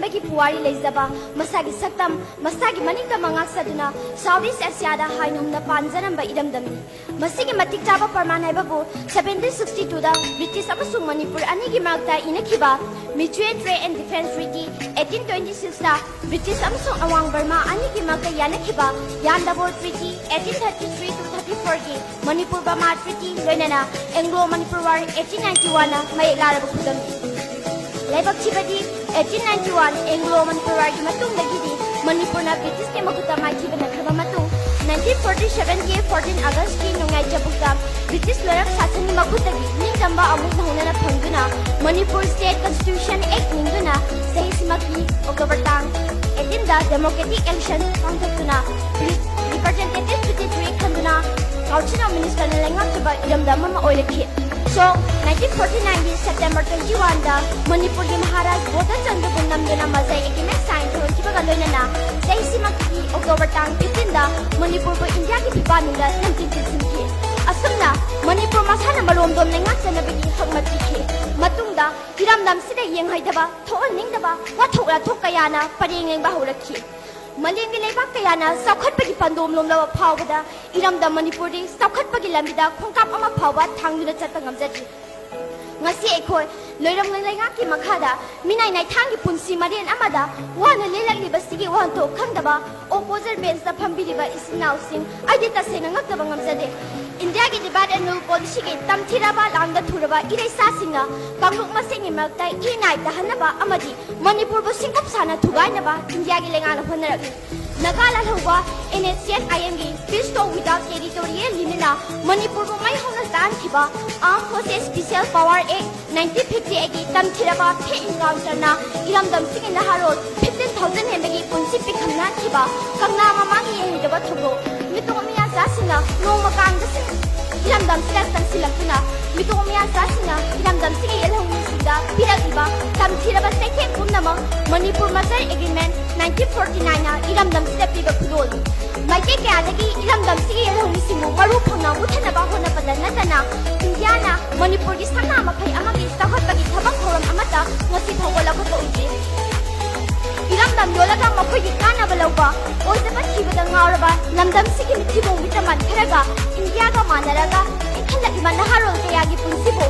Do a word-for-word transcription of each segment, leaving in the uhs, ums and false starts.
ꯒꯤ ꯄꯨꯋꯥꯔꯤ ꯂꯩꯖꯕ, ꯃꯁꯥꯒꯤ ꯁꯛꯇꯝ, ꯃꯁꯥꯒꯤ ꯃꯅꯤꯡꯇꯝꯕ ꯉꯥꯛꯆꯗꯨꯅ South East Asiaꯗ ꯍꯥꯏꯅ ꯍꯨꯝꯅ ꯄꯥꯟꯖꯔꯝꯕ ꯏꯔꯝꯗꯝꯅꯤ꯫ ꯃꯁꯤꯒꯤ ꯃꯇꯤꯛ ꯆꯥꯕ ꯄ꯭ꯔꯃꯥꯟ ꯍꯥꯏꯕꯕꯨ seventeen sixty twoda British ꯑꯃꯁꯨꯡ ꯃꯅꯤꯄꯨꯔ ꯑꯅꯤꯒꯤ ꯃꯔꯛꯇ ꯏꯅꯈꯤꯕ Mutual Trade and Defence Treaty, eighteen twenty sixta British ꯑꯃꯁꯨꯡ ꯑꯋꯥꯡ ꯕꯔꯃꯥ ꯑꯅꯤꯒꯤ ꯃꯔꯛꯇ ꯌꯥꯅꯈꯤꯕ Yandabo Treaty, eighteen thirty three to thirty fourꯒꯤ Manipur Burma Treaty, ꯂꯣꯏꯅꯅ Anglo Manipur War eighteen ninety oneꯅ ꯃꯌꯦꯛ ꯂꯥꯔꯕ ꯈꯨꯗꯝꯅꯤ꯫ ꯂꯥꯏꯕꯛ ꯊꯤꯕꯗꯤ eighteen ninety one Anglo Manipur Warꯒꯤ ꯃꯇꯨꯡꯗꯒꯤꯗꯤ ꯃꯅꯤꯄꯨꯔꯅ Britishꯀꯤ ꯃꯈꯨꯠꯇ ꯃꯥꯏꯊꯤꯕ ꯅꯪꯈ꯭ꯔꯕ ꯃꯇꯨꯡ, nineteen forty sevenꯒꯤ fourteen Augustꯀꯤ ꯅꯣꯡꯌꯥꯏ ꯆꯕꯨꯛꯇ British ꯂꯣꯏꯔꯛ ꯁꯥꯁꯟꯒꯤ ꯃꯈꯨꯠꯇꯒꯤ ꯅꯤꯡꯇꯝꯕ ꯑꯃꯨꯛ ꯅꯧꯍꯧꯅꯅ ꯐꯪꯗꯨꯅ Manipur State Constitution Act ꯅꯤꯡꯗꯨꯅ ꯆꯍꯤꯁꯤꯃꯛꯀꯤ October ꯇꯥꯡ eighteenꯗ democratic election ꯄꯥꯡꯊꯣꯛꯇꯨꯅ representative judiciary ꯈꯟꯗꯨꯅ Council of Ministerꯅ ꯂꯩꯉꯥꯛꯆꯕ ꯏꯔꯝꯗꯝ ꯑꯃ ꯑꯣꯏꯔꯛꯈꯤ꯫ So, nineteen forty nineꯒꯤ September twenty oneꯗ ꯃꯅꯤꯄꯨꯔꯒꯤ ꯃꯍꯥꯔꯥꯖ ꯕꯣꯙꯆꯟꯗ꯭ꯔꯕꯨ ꯅꯝꯗꯨꯅ ꯃꯖꯩ agreement sign ꯇꯧꯍꯟꯈꯤꯕꯒ ꯂꯣꯏꯅꯅ ꯆꯍꯤꯁꯤꯃꯛꯀꯤ October ꯇꯥꯡ fifteenꯗ ꯃꯅꯤꯄꯨꯔꯕꯨ ꯏꯟꯗꯤꯌꯥꯒꯤ ꯐꯤꯕꯥꯛꯅꯨꯡꯗ ꯅꯝꯖꯤꯟ ꯆꯤꯟꯁꯤꯟꯈꯤ꯫ ꯑꯁꯨꯝꯅ ꯃꯅꯤꯄꯨꯔ ꯃꯁꯥꯅ ꯃꯔꯣꯝꯗꯣꯝ ꯂꯩꯉꯥꯛꯆꯅꯕꯒꯤ ꯍꯛꯃꯠ ꯄꯤꯈꯤ꯫ ꯃꯇꯨꯡꯗ ꯏꯔꯝꯗꯝꯁꯤꯗ ꯌꯦꯡꯍꯩꯗꯕ, ꯊꯣꯛꯍꯟꯅꯤꯡꯗꯕ ꯋꯥꯊꯣꯛ ꯂꯥꯊꯣꯛ ꯀꯌꯥꯅ ꯄꯔꯦꯡ ꯂꯦꯡꯕ ꯍꯧꯔꯛꯈꯤ꯫ ꯃꯥꯂꯦꯝꯒꯤ ꯂꯩꯕꯥꯛ ꯀꯌꯥꯅ ꯆꯥꯎꯈꯠꯄꯒꯤ ꯄꯥꯟꯗꯣꯝ ꯂꯣꯝꯂꯕ ꯐꯥꯎꯕꯗ ꯏꯔꯝꯗꯝ ꯃꯅꯤꯄꯨꯔꯗꯤ ꯆꯥꯎꯈꯠꯄꯒꯤ ꯂꯝꯕꯤꯗ ꯈꯣꯡꯀꯥꯞ ꯑꯃ ꯐꯥꯎꯕ ꯊꯥꯡꯗꯨꯅ ꯆꯠꯄ ꯉꯝꯖꯗ꯭ꯔꯤ꯫ ꯉꯁꯤ ꯑꯩꯈꯣꯏ ꯂꯣꯏꯔꯝꯂꯣꯏ ꯂꯩꯉꯥꯛꯀꯤ ꯃꯈꯥꯗ ꯃꯤꯅꯥꯏ ꯅꯥꯏꯊꯥꯡꯒꯤ ꯄꯨꯟꯁꯤ ꯃꯔꯦꯟ ꯑꯃꯗ ꯋꯥꯅ ꯂꯦꯜꯂꯛꯂꯤꯕꯁꯤꯒꯤ ꯋꯥꯍꯟꯊꯣꯛ ꯈꯪꯗꯕ opposite benchꯇ ꯐꯝꯕꯤꯔꯤꯕ ꯏꯆꯤꯟ ꯏꯅꯥꯎꯁꯤꯡ, ꯑꯩꯗꯤ ꯇꯁꯦꯡꯅ ꯉꯛꯇꯕ ꯉꯝꯖꯗꯦ꯫ ꯏꯟꯗꯤꯌꯥꯒꯤ divide and rule policyꯒꯤ ꯇꯝꯊꯤꯔꯕ ꯂꯥꯡꯗ ꯊꯨꯔꯕ ꯏꯔꯩꯆꯥꯁꯤꯡꯅ ꯀꯥꯡꯂꯨꯞ ꯃꯁꯦꯟꯒꯤ ꯃꯔꯛꯇ ꯏꯅꯥꯏ ꯇꯥꯍꯟꯅꯕ ꯑꯃꯗꯤ ꯃꯅꯤꯄꯨꯔꯕꯨ ꯁꯤꯡꯀꯨꯞ ꯁꯥꯅ ꯊꯨꯒꯥꯏꯅꯕ ꯏꯟꯗꯤꯌꯥꯒꯤ ꯂꯩꯉꯥꯛꯅ ꯍꯣꯠꯅꯔꯛꯂꯤ꯫ Naga ꯂꯥꯜꯍꯧꯕ NSCN-IMꯒꯤ Peace Talk Without Territorial Limitꯅ ꯃꯅꯤꯄꯨꯔꯕꯨ ꯃꯩ ꯍꯧꯅ ꯆꯥꯍꯟꯈꯤꯕ Armed Forces Special Power Act nineteen fifty eightꯀꯤ ꯇꯝꯊꯤꯔꯕ fake encounterꯅ ꯏꯔꯝꯗꯝꯁꯤꯒꯤ ꯅꯍꯥꯔꯣꯜ fifteen thousand ꯍꯦꯟꯕꯒꯤ ꯄꯨꯟꯁꯤ ꯄꯤꯈꯝꯅꯍꯟꯈꯤꯕ ꯀꯪꯂꯥ ꯃꯃꯥꯡꯒꯤ ꯌꯦꯡꯍꯩꯗꯕ ꯊꯧꯗꯣꯛ, ꯃꯤꯇꯣꯞ ꯃꯤꯌꯥꯆꯥꯁꯤꯡꯅ ꯅꯣꯡꯃ ꯀꯥꯡꯗꯁꯤꯡ ꯏꯔꯝꯗꯝꯁꯤꯗ ꯆꯪꯁꯤꯜꯂꯛꯇꯨꯅ ꯃꯤꯇꯣꯞ ꯃꯤꯌꯥꯆꯥꯁꯤꯡꯅ ꯏꯔꯝꯗꯝꯁꯤꯒꯤ ꯌꯦꯜꯍꯧꯃꯤꯁꯤꯡꯗ ꯄꯤꯔꯛꯂꯤꯕ ꯇꯝꯊꯤꯔꯕ ꯆꯩꯊꯦꯡ ꯄꯨꯝꯅꯃꯛ Manipur Merger Agreement nineteen forty nineꯅ ꯏꯔꯝꯗꯝꯁꯤꯗ ꯄꯤꯕ ꯈꯨꯗꯣꯜꯅꯤ꯫ ꯃꯥꯏꯀꯩ ꯀꯌꯥꯗꯒꯤ ꯏꯔꯝꯗꯝꯁꯤꯒꯤ ꯌꯦꯜꯍꯧꯃꯤꯁꯤꯡꯕꯨ ꯃꯔꯨ ꯐꯪꯅ ꯃꯨꯠꯊꯅꯕ ꯍꯣꯠꯅꯕꯗ ꯅꯠꯇꯅ ꯏꯟꯗꯤꯌꯥꯅ ꯃꯅꯤꯄꯨꯔꯒꯤ ꯁꯅꯥ ꯃꯈꯩ ꯑꯃꯒꯤ ꯆꯥꯎꯈꯠꯄꯒꯤ ꯊꯕꯛ ꯊꯧꯔꯝ ꯑꯃꯠꯇ ꯉꯁꯤ ꯐꯥꯎꯕ ꯂꯧꯈꯠꯄ ꯎꯗ꯭ꯔꯤ꯫ ꯌꯣꯜꯂꯒ ꯃꯈꯣꯏꯒꯤ ꯀꯥꯟꯅꯕ ꯂꯧꯕ, ꯑꯣꯏꯗꯕ ꯊꯤꯕꯗ ꯉꯥꯎꯔꯕ ꯂꯝꯗꯝꯁꯤꯒꯤ ꯃꯤꯊꯤꯕꯣꯡ ꯃꯤꯇꯃꯥꯟ ꯈꯔꯒ ꯏꯟꯗꯤꯌꯥꯒ ꯃꯥꯟꯅꯔꯒ ꯏꯟꯈꯠꯂꯛꯂꯤꯕ ꯅꯍꯥꯔꯣꯜ ꯀꯌꯥꯒꯤ ꯄꯨꯟꯁꯤꯕꯨ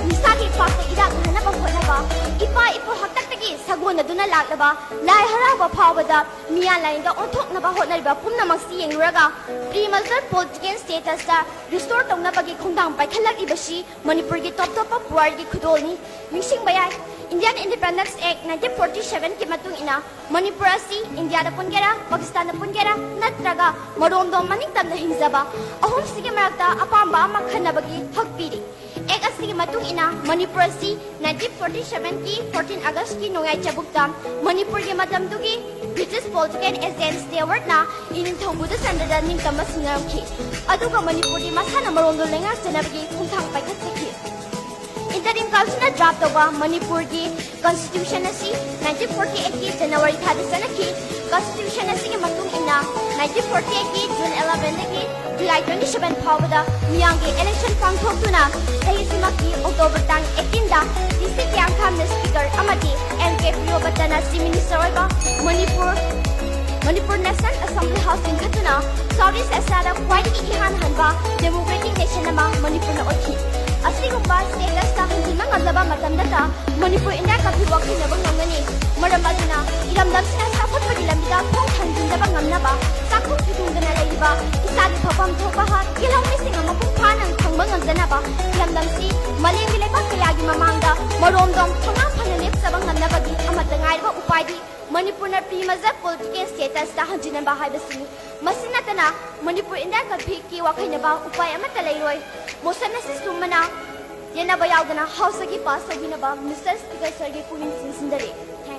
ꯅꯤꯁꯥꯒꯤ ꯄꯥꯛꯇ ꯏꯔꯥꯛꯅꯅꯕ ꯍꯣꯠꯅꯕ, ꯏꯄꯥ ꯏꯄꯨ ꯍꯥꯛꯇꯛꯇꯒꯤ ꯁꯥꯒꯣꯟꯅꯗꯨꯅ ꯂꯥꯛꯂꯕ ꯂꯥꯏ ꯍꯔꯥꯎꯕ ꯐꯥꯎꯕꯗ ꯃꯤꯌꯥꯟ ꯂꯥꯏꯟꯗ ꯑꯣꯟꯊꯣꯛꯅꯕ ꯍꯣꯠꯅꯔꯤꯕ ꯄꯨꯝꯅꯃꯛꯁꯤ ꯌꯦꯡꯂꯨꯔꯒ, Pre Merger Political Status ꯇ restore ꯇꯧꯅꯕꯒꯤ ꯈꯣꯡꯊꯥꯡ ꯄꯥꯏꯈꯠꯂꯛꯂꯤꯕꯁꯤ ꯃꯅꯤꯄꯨꯔꯒꯤ ꯇꯣꯞ ꯇꯣꯞꯄ ꯄꯨꯋꯥꯔꯤꯒꯤ ꯈꯨꯗꯣꯜꯅꯤ꯫ ꯅꯤꯡꯁꯤꯡꯕ ꯌꯥꯏ, Indian Independence Act nineteen forty seven ꯀꯤ ꯃꯇꯨꯡ ꯏꯟꯅ ꯃꯅꯤꯄꯨꯔ ꯑꯁꯤ ꯏꯟꯗꯤꯌꯥꯗ ꯄꯨꯟꯒꯦꯔꯥ, ꯄꯥꯀꯤꯁꯇꯥꯟꯗ ꯄꯨꯟꯒꯦꯔꯥ, ꯅꯠꯇ꯭ꯔꯒ ꯃꯔꯣꯝꯗꯣꯝ ꯃꯅꯤꯡꯇꯝꯅ ꯍꯤꯡꯖꯕ ꯑꯍꯨꯝꯁꯤꯒꯤ ꯃꯔꯛꯇ ꯑꯄꯥꯝꯕ ꯑꯃ ꯈꯟꯅꯕꯒꯤ ꯍꯛ ꯄꯤꯔꯤ꯫ Act ꯑꯁꯤꯒꯤ ꯃꯇꯨꯡ ꯏꯟꯅ ꯃꯅꯤꯄꯨꯔ ꯑꯁꯤ nineteen forty seven ꯀꯤ fourteen August ꯀꯤ ꯅꯣꯡꯌꯥꯏ ꯆꯕꯨꯛꯇ ꯃꯅꯤꯄꯨꯔꯒꯤ ꯃꯇꯝꯗꯨꯒꯤ British Political Agent Stewart ꯅ ꯏꯅꯤꯡꯊꯧ ꯕꯨꯙꯆꯟꯗ꯭ꯔꯗ ꯅꯤꯡꯇꯝꯕ ꯁꯤꯟꯅꯔꯝꯈꯤ꯫ ꯑꯗꯨꯒ ꯃꯅꯤꯄꯨꯔꯗꯤ ꯃꯁꯥꯅ ꯃꯔꯣꯝꯗꯣꯝ ꯂꯩꯉꯥꯛꯆꯅꯕꯒꯤ ꯈꯣꯡꯊꯥꯡ ꯄꯥꯏꯈꯠꯆꯈꯤ꯫ Interim Council ꯅ draft ꯇꯧꯕ ꯃꯅꯤꯄꯨꯔꯒꯤ Constitution ꯑꯁꯤ nineteen forty eight ꯀꯤ January ꯊꯥꯗ ꯆꯠꯅꯈꯤ꯫ Constitution ꯑꯁꯤꯒꯤ ꯃꯇꯨꯡ ꯏꯟꯅ nineteen forty eight ꯀꯤ June eleven ꯗꯒꯤ July twenty seven ꯐꯥꯎꯕꯗ ꯃꯤꯌꯥꯝꯒꯤ election ꯄꯥꯡꯊꯣꯛꯇꯨꯅ ꯆꯍꯤꯁꯤꯃꯛꯀꯤ October ꯇꯥꯡ eighteen ꯗ ꯇꯤ ꯁꯤ ꯀꯤꯌꯥꯡꯊꯥꯡꯅ Speaker ꯑꯃꯗꯤ ꯑꯦꯟ ꯀꯦ ꯄ꯭ꯔꯤꯌꯣꯕꯇꯅ Chief Minister ꯑꯣꯏꯕ Manipur, Manipur National Assembly House ꯂꯤꯡꯈꯠꯇꯨꯅ South East Asia ꯗ ꯈ꯭ꯋꯥꯏꯗꯒꯤ ꯏꯍꯥꯟ ꯍꯥꯟꯕ democratic nation ꯑꯃ ꯃꯅꯤꯄꯨꯔꯅ ꯑꯣꯏꯈꯤ꯫ ꯑꯁꯤꯒꯨꯝꯕ status ꯇ ꯍꯟꯖꯤꯟꯕ ꯉꯝꯂꯕ ꯃꯇꯝꯗꯇ ꯃꯅꯤꯄꯨꯔ ꯏꯟꯗꯤꯌꯥ ꯀꯥꯡꯂꯨꯞ ꯋꯥꯈꯜꯅꯕ ꯉꯝꯒꯅꯤ꯫ ꯃꯔꯝ ꯑꯗꯨꯅ ꯏꯔꯝꯗꯝꯁꯤꯅ ꯆꯥꯎꯈꯠꯄꯒꯤ ꯂꯝꯕꯤꯗ ꯈꯣꯡ ꯊꯥꯡꯖꯤꯟꯖꯕ ꯉꯝꯅꯕ, ꯆꯥꯛꯈꯨꯝ ꯊꯨꯗꯨꯡꯗꯅ ꯂꯩꯔꯤꯕ ꯏꯁꯥꯒꯤ ꯐꯝꯐꯝ ꯊꯣꯛꯄ ꯍꯛ ꯌꯦꯜꯍꯧꯃꯤꯁꯤꯡꯅ ꯃꯄꯨꯡ ꯐꯥꯅ ꯐꯪꯕ ꯉꯝꯖꯅꯕ ꯏꯔꯝꯗꯝꯁꯤ ꯃꯥꯂꯦꯝꯒꯤ ꯂꯩꯕꯥꯛ ꯀꯌꯥꯒꯤ ꯃꯃꯥꯡꯗ ꯃꯔꯣꯝꯗꯣꯝ ꯊꯧꯅꯥ ꯐꯅ ꯂꯦꯞꯆꯕ ꯉꯝꯅꯕꯒꯤ ꯑꯃꯠꯇ ꯉꯥꯏꯔꯕ ꯎꯄꯥꯏꯗꯤ ꯃꯅꯤꯄꯨꯔꯅ pre-merger political status ꯇ ꯍꯟꯖꯤꯟꯅꯕ ꯍꯥꯏꯕꯁꯤꯅꯤ꯫ ꯃꯁꯤ ꯅꯠꯇꯅ ꯃꯅꯤꯄꯨꯔ ꯏꯟꯗꯤꯌꯥ ꯀꯥꯡꯂꯨꯞꯀꯤ ꯋꯥꯈꯜꯅꯕ ꯎꯄꯥꯏ ꯑꯃꯠꯇ ꯂꯩꯔꯣꯏ꯫ Motion ꯑꯁꯤ ꯁꯨꯝꯕꯅ ꯌꯦꯟꯅꯕ ꯌꯥꯎꯗꯅ House ꯇꯒꯤ pass ꯇꯧꯕꯤꯅꯕ Mister Speaker sir ꯒꯤ ꯄꯨꯛꯅꯤꯡ ꯆꯤꯡꯁꯤꯟꯖꯔꯤ꯫ Thank you.